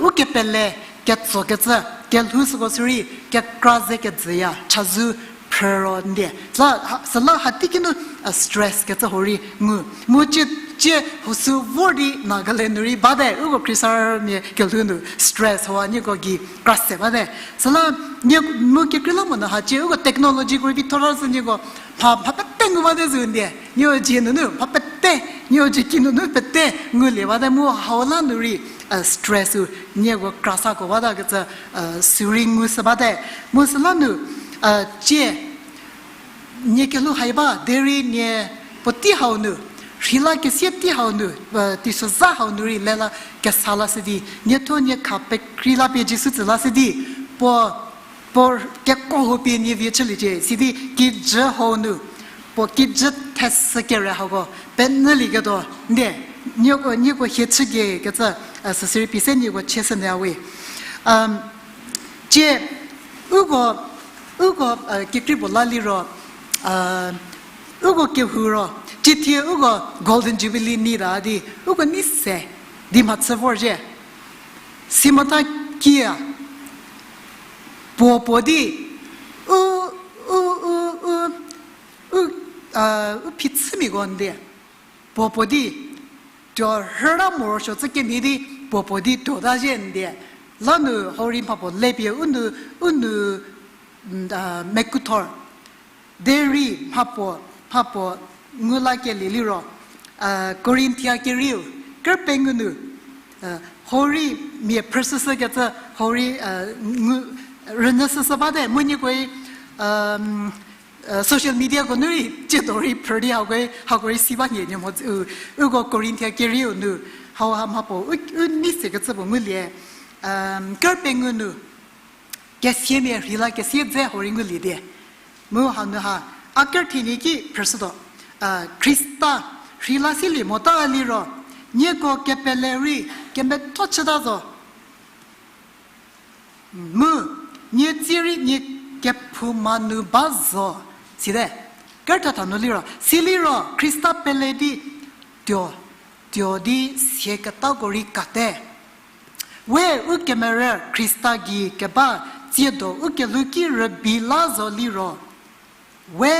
u kepele, ketsokecü, kelhou süko sürei, kekra ze kedzüya, chazou phrü ro ndie. Süla, süla hateiki nu, stress kecü hurei ngu. Mu cie, cie hosü vor di Nagaland nu rei bate, uko Khristamia kelhou nu stress hau nieko gei kra se bate. Süla, nie, mu kekreilamonyü hacie, uko technologyko rei vi thora sü nieko, mha, mha pete ngu bate zü ndie. Nieko dzie nunu mha pete, nieko dzie ki nunu pete ngulie bate mu hau la nu rei, stress u nieko kra sako batakecü, sürei ngu sü bate. Mu süla nu, cie, nie kelhou hai ba, derei nie puotei hau nu, rheila kesie tei hau nu, teisozha hau nu rei lela kesa lashü di, niethuo nie kha pekrei la pie Jisu tsü lashü di, puo, puo kekuo hau pie nie vie chüliecie, sidi kijü hau nu, puo kijü theshü kere hako, penyülieketuo, ndie, nieko, nieko hie chügei kecü, süsürei pie se nieko chieshünyü we. Cie, uko, uko, kekrei puo la liro, uko kehou ro, cie thie uko Golden Jubilee nei ta di, uko nei se, di mhachü vorzhie. Simotha kiya, puo puo di, u, u, u, u, u, u phichümiako ndie. Puo puo di, tuo rhüta morosuo chü kemhie di, puo puo di tuota zhie ndie. Lanu hau rei mhapuo le pie u nu, u nu, mekuthor. Derei mhapuo, mhapuo ngu lakelie liro, Korinthia kerieu, ker pengou nu, hau rei mia phrüshüshükecü, hau rei, ngu, rünyüshüshü bate, mu nieko, social mediako nu rei, tsiedo rei phrü di hako, hako rei si ba nhie nie mo, u, uko Korinthia kerieu nu, hauha mhapuo, u, u nei sekecü puo ngulie, ker pengou nu, kesiamia rheila kesie dze hau rei ngulie die. Mu hanu ha, a ker thenie ki phrüshütuo, Khrista rheila silie mota liro, nieko kepele rei kemetho chüta zo. Mu, nie tsie rei nie kephouma nu ba zo, site. Ker thatha nu liro, siliro Khrista pele di tuo, tuo di siaketako rei kate. We u kemerü Khrista gei keba tsiedo u kelhou ki rübei la zo liro, we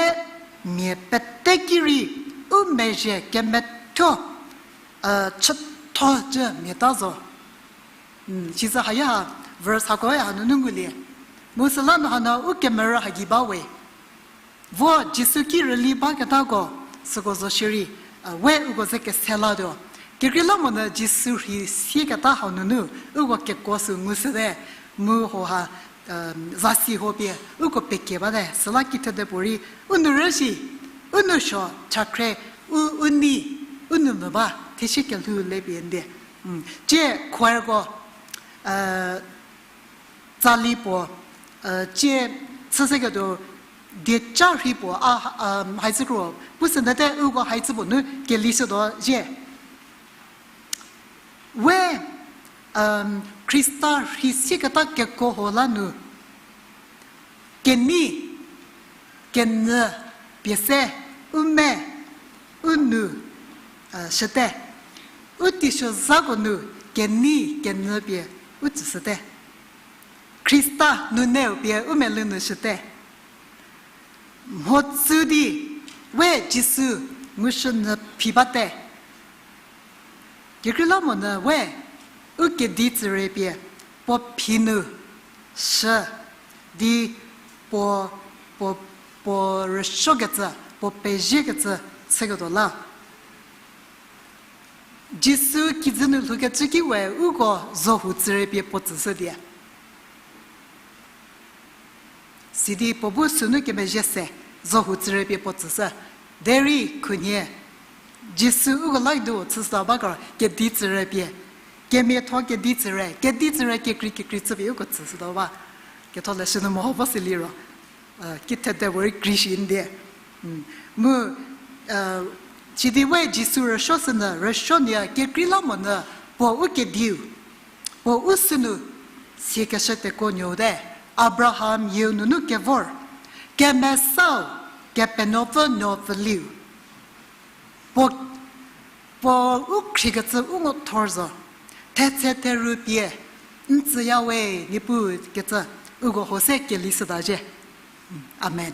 mia pete ki rei u mezhie kemetho, chütho cü miata zo. Sizü haya ha, verse hakoe hanunu ngulie. Mu süla nu hanu u kemerü hagei ba we. Vo Jisu ki rüli baketako, süko zo shierei, we uko ze kese latuo. Kekreilamonyü Jisu rhei sieketa hanunu, uko kekuo sü ngushüte, mu hauha, zasi ho pie, uko pekie bate, süla kithedepuorei, u nou rüshi, u nou suo, chakhre, u, u nei, u nou mvü ba, thesie kelhou le pie ndie. Cie choirko, tsali puo, cie chüseketuo, dieca rhei puo, a, haicü kro, pushünyüte uko haicü puo nu kelishütuo zhie. We, Khrista rhei sieketa kekuo ho la nu, kenei, kenyü pie se, u me, u nou, shüte. U teisozhako nu, kenei, kenyü pie, u tsüshüte. Khrista nuneu pie u melou nu shüte. Mhodzü di, we Jisu ngushünyü phi bate. Kekreilamonyü we, u kedi tsüre pie, puo phi nu, shü, di, puo, puo, puo rüsuokecü, puo pezhiekecü, chüketuo la. Jisu kijü nu lhoukecü ki we uko zohu tsüre pie puo tsüshü die. Sidi puo bu sünu kemezhie se, zohu tsüre pie puo tsüshü. Derei khunhie, Jisu uko lai du chüshüta ba kro, kedi tsüre pie. Kemiatho kedi tsüre, kedi tsüre kekrei kekrei chüpie uko tsüshüta ba. Ketholeshü nu meho vo si liro, ki thede puorei krei shi ndie. Mu, sidi we Jisu rüsuo sünyü, rüsuo nia kekreilamonyü, puo u kediu, puo u sünu, siekeshü tekuo nuote, Abraham yieu nunu kevor, kemesau, Kepenuopfü nuopfüliu. Puo, puo u khriekecü u ngo thor zo, thetse theru pie, n tsüya we, Niepuu kecü, uko ho se keli shüta zhie. Amen.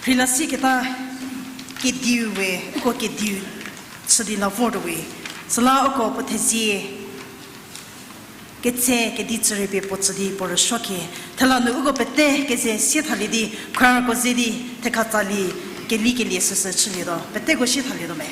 Rheila sieketa kediu we, uko kediu chü di la vortuo we. Süla uko puo thezie ketse kedi tsüriepie puo tsü di puo rüsuo kie. Thela nu uko pete keze sie thalie di, choirko ze di thekha tsalie, kelikelie süsü chülietuo. Peteko sie thalietuo me.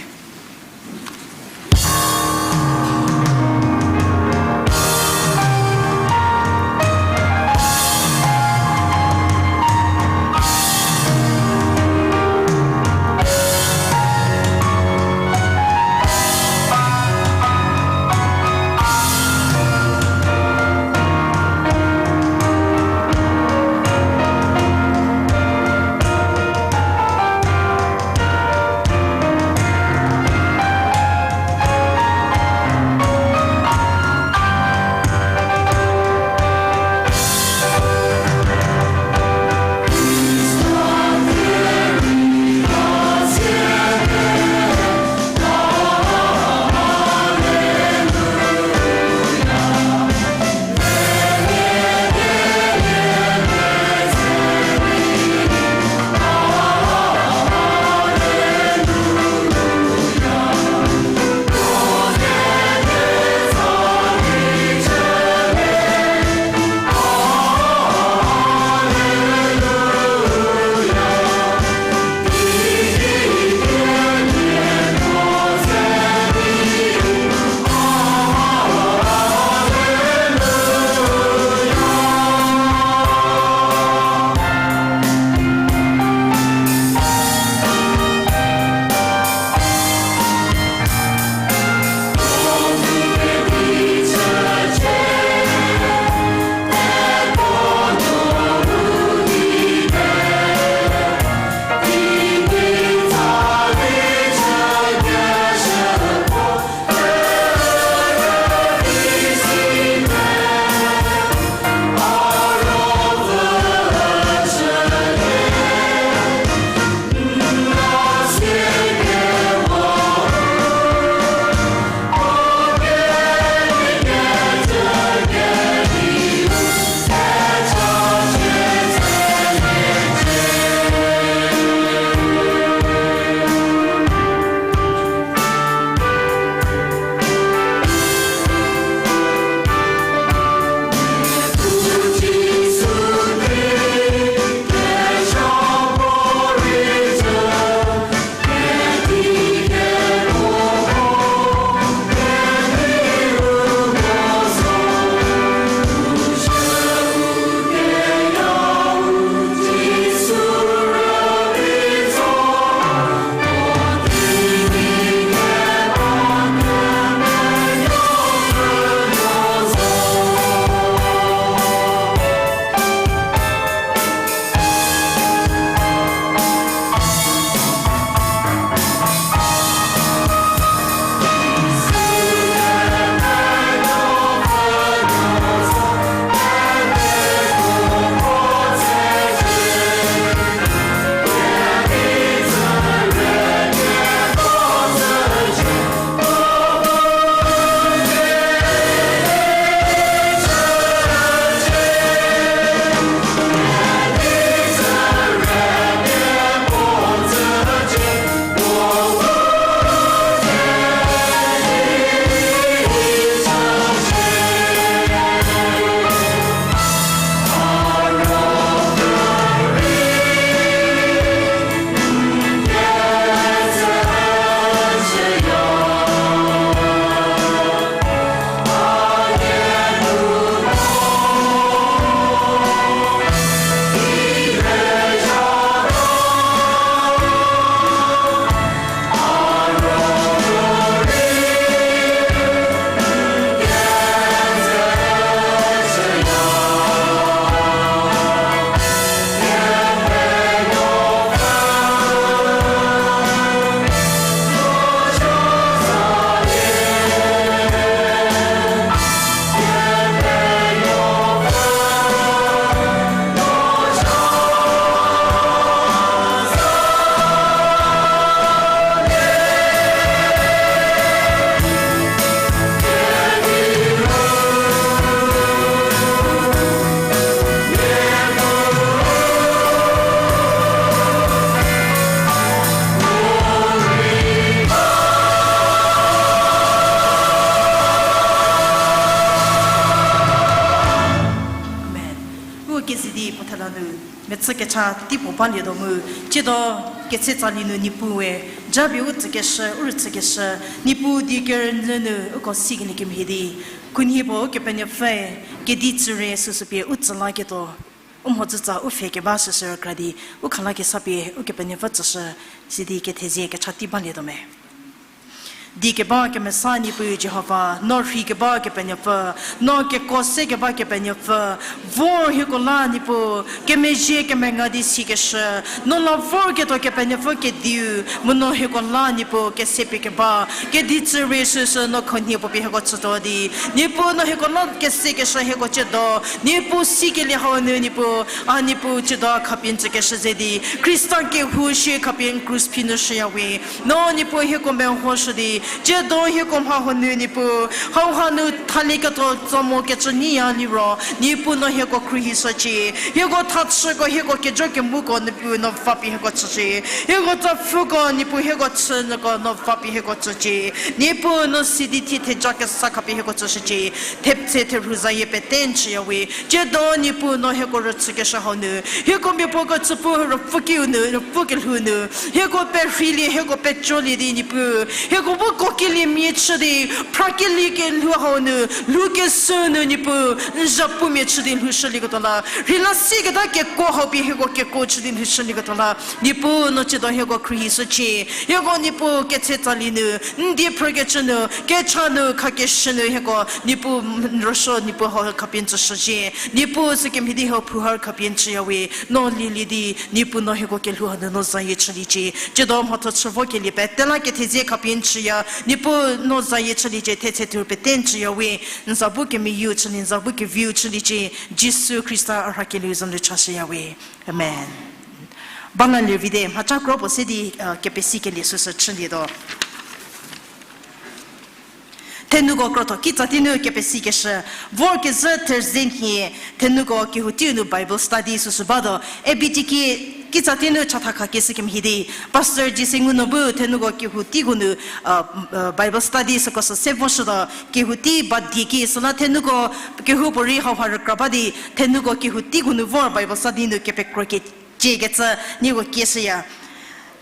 Kezei di puo thela nu, mechü kecha tei puo balietuo mu, tsiedo ketse tsali nu Niepuu we, japie u tsükeshü, u rüchükeshü, Niepuu die kerünyü nu uko sikelie kemhie di, khunhie puo Ukepenuopfüe, kedi tsüre süsü pie u tsü laketuo, u mhodzütsa u pfhe keba süsü rükra di, u khalakesa pie Ukepenuopfü tsüshü, sidi kethezie kecha tei balietuo me. Die keba kemesa Niepuu Jihova, no rhei keba Kepenuopfü, no kekuo se keba Kepenuopfü, vor hieko la Niepuu, kemezhie kemenga di sikeshü, no la vorketuo Kepenuopfü kediu, mu no hieko la Niepuu kese pie keba, kedi tsüre süsü no khunhie puo pie hieko tsütuo di, Niepuu no hieko la kesekeshü hieko tsiedo, Niepuu sikelie hau nu Niepuu, a Niepuu tsiedo khapie n tsükeshü ze di, Khrista kehou shie khapie n krus phi nu shüya we, no Niepuu hieko mehoshü di, tsiedo hieko mha huo nu Niepuu, hauha nu thalieketuo tso mo kecü nyiya liro, Niepuu no hieko khruohishücie, hieko thachüko hieko kejo kemuko Niepuu no va pie hieko tsücie, hieko tsapfüko Niepuu hieko chünyüko no va pie hieko tsücie, Niepuu no sidi thie theja kesa khapie hieko tsüshücie, thetse therhu zayie pete n tsüya we, tsiedo Niepuu no hieko rüchükeshü hau nu, hieko miapuo kecüpfü rüpfü kiu nu, rüpfü kelhou nu, hieko perheilie, hieko pecolie di Niepuu, hieko bu kokelie mia chü di, phrakelie kelhou hau nu, lhoukesü nu Niepuu, n zhapumia chü di lhoushülieketuo la, rheila siketa kekuo hau pie hieko kekuo chü di lhoushülieketuo la, Niepuu no tsiedo hieko khruohishücie, hieko Niepuu ketse tsali nu, n die phrükecü nu, kecha nu, khakeshü nu hieko, Niepuu n rüsuo Niepuu hau khapie n tsüshücie, Niepuu sükemhie di hau phou hau khapie n tsüya we, no lielie di, Niepuu no hieko kelhou hanu no zayie chüliecie, tsiedo mhatho chü vokelie pete la kethezie khapie n tsüya, Niepuu no zayie chüliecie, thetse therhu pete n tsüya we, n za bu kemeyieu chülie, n za bu keviu chüliecie, Jisu Khrista a rhakelieu za nu chashüya we. Amen. Bala lie vite, mhaca kro puo se di, uh, kepesikelie süsü chülietuo. Thenuko krotho kitsa tei nu kepesikeshü, vorkezhü Thursday nhie, thenuko kehou teiu nu Bible study süsü batuo, A B T ki, kitsa tei nu chatha khakeshü kemhie di, Pastor Jisengu no bu thenuko kehou teiko nu, uh, uh, Bible study süko sü se voshütuo, kehou tei ba die ki, süla thenuko kehoupuorei hauha rükra ba di, thenuko kehou teiko nu vor Bible study nu kepekro keciekecü nieko kieshüya.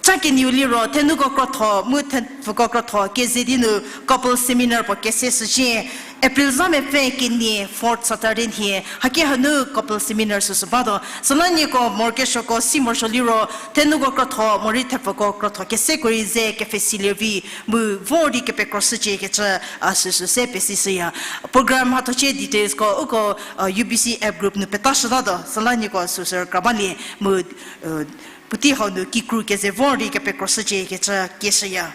Cha kenieu liro, thenuko krotho, mu thepfuko krotho, keze di nu couple seminar puo kese shücie, April za mepfü kenie, fourth Saturday nhie, haki hanu couple seminar süsü batuo. Süla nieko morokesuoko si morosuo liro, thenuko krotho, morei thepfuko krotho, keseko rei ze kepfhesilie vi, mu vor di kepekro shüciekecü, a, süsü se pesishüya. Program mhathocie details ko, uko, a, U B C app group nu petashütatuo, süla nieko süsü rükra balie, mu, e, puotei hau nu kikru keze vor di kepekro shüciekecü kieshüya.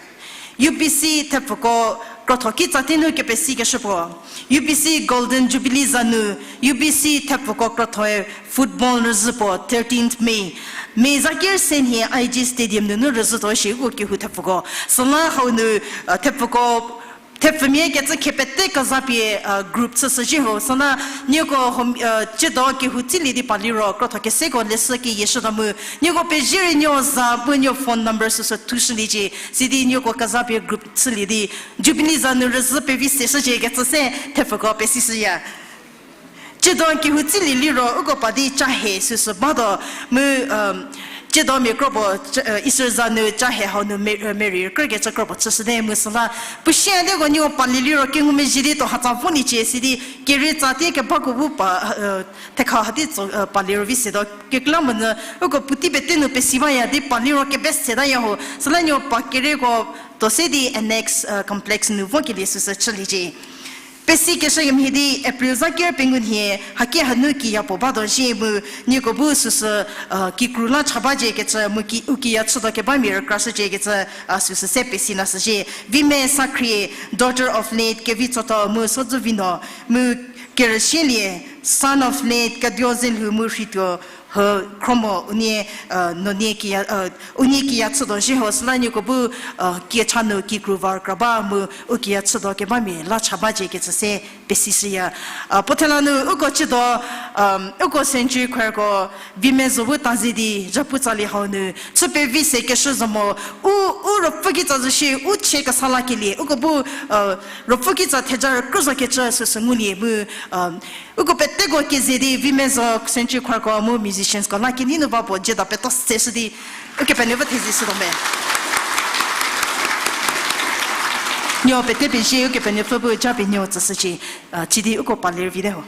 U B C thepfuko krotho kitsa tei nu kepesikeshü puo, U B C Golden Jubilee za nu, U B C thepfuko krothoe football rüzhü puo thirteenth May. May za ker se nhie I G Stadium nunu rüzhütuo shi uko kehou thepfuko. Süla hau nu, a, thepfuko, thepfumia kecü khepete kezapie, a, group chüshüzhie ho. Süla nieko hom-, a, tsiedo kehou tsilie di pa liro krotho keseko leshü keyieshüta mu, nieko pezie rei nuo za bu nuo phone number süsü thushüliecie. Sidi nieko kezapie group chülie di, Jubilee za nu rüzhü pevi se shüciekecü se thepfuko pesishüya. Tsiedo kehou tsilie liro uko pa di ca he süsü batuo mu, um, tsiedo mia kro puo, e, Easter za nu ca he hau nu me-, e, merei rükrükecü kro puo chüshüte mu süla, puo siadeko nieko palie liro kengumezhie di tuo hatsa voliecie sidi, kerietsa tie kebako bu pa, e, thekha hadi tso, e, palie ro vi setuo kekreilamonyü, uko puotei pete nu pesi baya di pa liro kebe setaya ho, süla nieko pa kerieko tuo se di annex, e, complex nu vokelie süsü chüliecie. Pesikeshü kemhie di April za ker pengou nhie, haki hanu kiya puo batuo zhie mu, nieko bu süsü, e, kikru la cha baciekecü mu ki, u kiya chütuo kebamia rükrashüciekecü, a, süsü se pesi lashüzhie. Vime Sakhrie, daughter of late Kevitsotuo mu Sozuvino, mu kerüshielie, son of late Kadiozeluo mu Rhituo, hü Khromo unie, e, nuonie kiya, e, unie kiya chütuo zhie ho süla nieko bu, e, kiecha nu kikru va rükra ba mu u kiya chütuo kebamia la cha baciekecü se pesishüya. A, puo thela nu uko tsiedo, um, uko Century Choirko Vime zo bu taze di zhapu tsalie hau nu chü pevi sekeshü zo mo, u, u ruopfü kitsa zo shie, u chie kesa lakelie uko bu, e, ruopfü kitsa theja rükrü zokecü süsü ngulie mu, e, uko pete Teko keze di vi mezo century choirko mu musiciansko la kenei nu ba puo jie da peto se shü di Ukepenuopfü thezie shütuo me. Nuo pete pezie Ukepenuopfü bu japie nuo tsüshücie, a, sidi uko pa lervite ho.